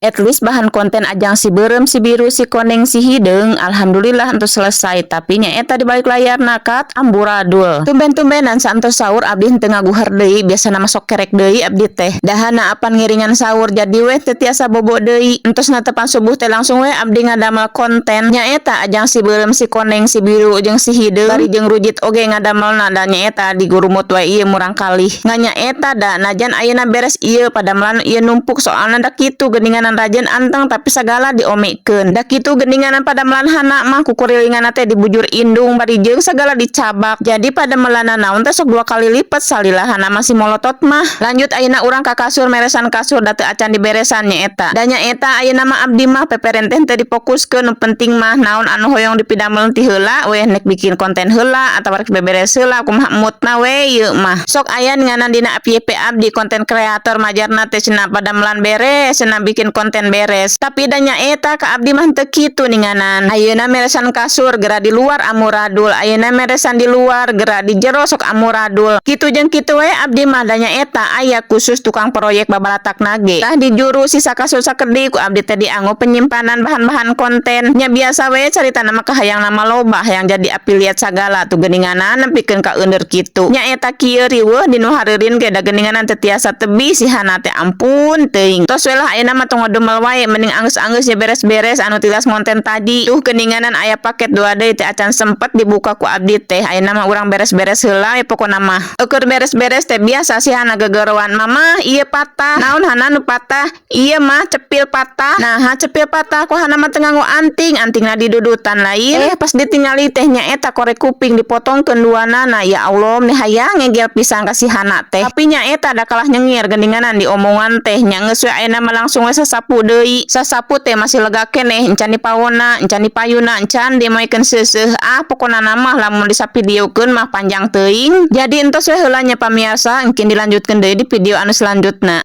At least bahan konten ajang si beureum, si biru, si koneng, si hideung, alhamdulillah entos selesai. Tapi nyaeta di balik layar nakat amburadul. Tumben-tumbenan saentos sahur abdi henteu ngaguher deui, biasana mah sok kerek deui abdi teh. Dahana apan ngiringan sahur, jadi weh teu tiasa bobo deui. Entos netepan subuh teh langsung weh abdi ngadamel konten. Nyaeta ajang si beureum, si koneng, si biru jeung si hideung, bari jeung rujit oge ngadamelna, da nyaeta digurumut wae ieu murang kalih. Ngan nyaeta da najan ayeuna beres ieu, padamelan ieu numpuk, soalna da kitu geuninganan rajin anteng tapi sagala diomekeun. Da kitu geuninganan padamelan hana mah kukurilinganna teh dibujur indung bari jeung sagala dicabak. Jadi padamelanna naon teh sok dua kali lipat salila hana masih molotot mah. Lanjut ayeuna urang ka kasur, meresan kasur da teu acan diberesan nyaeta. Da nyaeta ayeuna mah abdi mah peperen teh teu difokuskeun, nu penting mah naon anu hoyong dipidamel ti heula weh, nek bikin konten heula atawa rek beberes heula, kumaha moodna we ieu mah. Sok aya ninganan dina FYP abdi, konten kreator majarna teh cenah padamelan beres, cenah bikin konten beres. Tapi da nyaeta ka abdi mah teu kitu ninganan. Ayeuna meresan kasur geura di luar amuradul, ayeuna meresan di luar geura di jero sok amuradul. Kitu jeung kitu we abdi mah, da nyaeta aya khusus tukang proyek babalatakna ge. Tah, di juru sisa kasur sakedik ku abdi teh dianggo penyimpanan bahan-bahan konten. Nya biasa we caritana mah, kahayang nama loba, hayang jadi affiliate sagala tuh geuninganan nepikeun ka eundeur kitu. Nyaeta kieu riweuh dinu hareurin ge, da geuninganan teu tiasa tebih si hana teh, ampun teuing. Tos we lah, ayeuna mah tong ngodemel wae, mending anggeus-anggeus ya beres-beres anu tilas ngonten tadi. Tuh geuninganan aya paket dua deui teh acan sempet dibuka ku abdi teh. Ayeuna mah urang beres-beres heula we pokona mah. Eukeun beres-beres teh biasa si hana gegeroan, "Mama, ieu patah." "Naon, Hana, nu patah?" "Ieu mah cepil patah." "Nah, cepil patah ku hana mah teu nganggo anting, antingna didudutan lain." Eh, pas ditingali teh nyaeta korek kuping dipotongkeun duanana. Ya Allah, meni hayang ngegel pisan ka si hana teh. Tapi nyaeta da kalah nyengir geuninganan di omongan teh. Nya geus we, ayeuna mah langsung we sasapu deui. Sasapu teh masih lega keneh, encan dipawona, encan dipayuna, encan dimoekeun seuseuh. Ah, pokona mah lamun disapidiokeun mah panjang teuing. Jadi entos we heula nya, pamiarsa, engkin dilanjutkeun deui di video anu selanjutna.